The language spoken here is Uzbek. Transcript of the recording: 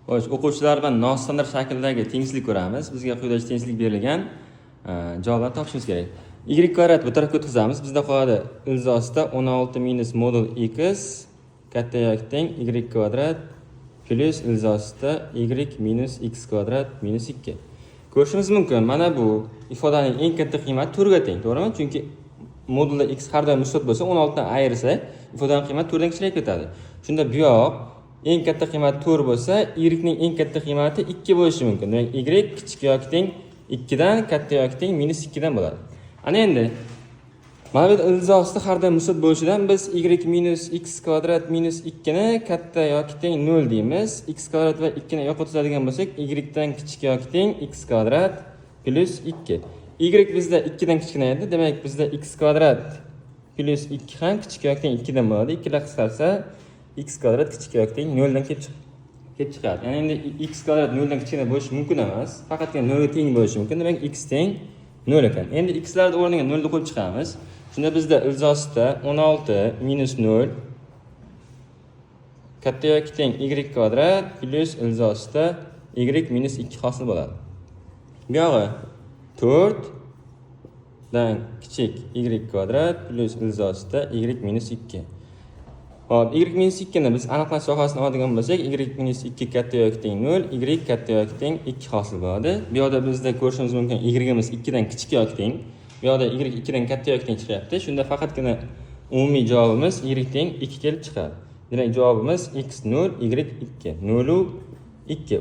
Xo'sh, o'quvchilar bilan nostandart shakldagi tengsizlik ko'ramiz. Bizga quyidagi tengsizlik berilgan. Javoblarni topishimiz kerak. Y kvadrat bu tarafga o'tkazamiz. Bizda qoladi ildiz ostida 16 minus modul x katta yoki teng y kvadrat plyus ildiz ostida y minus x kvadrat minus 2. Ko'rishimiz mumkin, mana bu ifodaning eng katta qiymati 4 ga teng, to'g'rimi? Chunki modulda x har doim musbat bo'lsa, 16 dan ayirsak, ifodaning qiymati 4 dan kichrayib ketadi. Shunda bu yoq eng katta qiymati 4 bo'lsa, y ning eng katta qiymati 2 bo'lishi mumkin. Demak, y kichik yoki teng 2 dan katta yoki teng minus 2 dan bo'ladi. Ana endi mana bu yerda ildiz ostida har doim musbat bo'lishidan biz y minus x kvadrat minus 2 ni katta yoki teng 0 deymiz. X kvadrat va 2 ni yo'q o'tkazadigan bo'lsak, y dan kichik yoki teng x kvadrat plyus 2. Y bizda 2 dan kichkina edi, demak, bizda x kvadrat plyus 2 ham kichik yoki teng 2 dan bo'ladi. 2 lar qisqarsa, x kvadrat kichik yoki teng 0 dan kelib chiqadi. Ya'ni endi x kvadrat 0 dan kichkina bo'lishi mumkin emas. Faqatgina 0 ga teng bo'lishi mumkin. Demak, x teng 0 ekan. Endi x larni o'rniga 0 ni qo'yib chiqamiz. Shunda bizda ildiz ostida 16 minus 0 katta yoki teng y kvadrat plyus ildiz ostida y minus 2 hosil bo'ladi. Bu yog'i 4 dan kichik y kvadrat plyus ildiz ostida y minus 2. Hop, y minus 2 ni biz aniqlash sohasini oladigan bo'lsak, y minus 2 katta yoki teng 0, y katta yoki teng 2 hosil bo'ladi. Bu yoqda bizda ko'rishimiz mumkin, y'imiz 2 dan kichik yoki teng. Bu yoqda y 2 dan katta yoki teng chiqyapti. Shunda faqatgina umumiy javobimiz y teng 2 kelib chiqadi. Demak, javobimiz x 0, y 2. 0 2.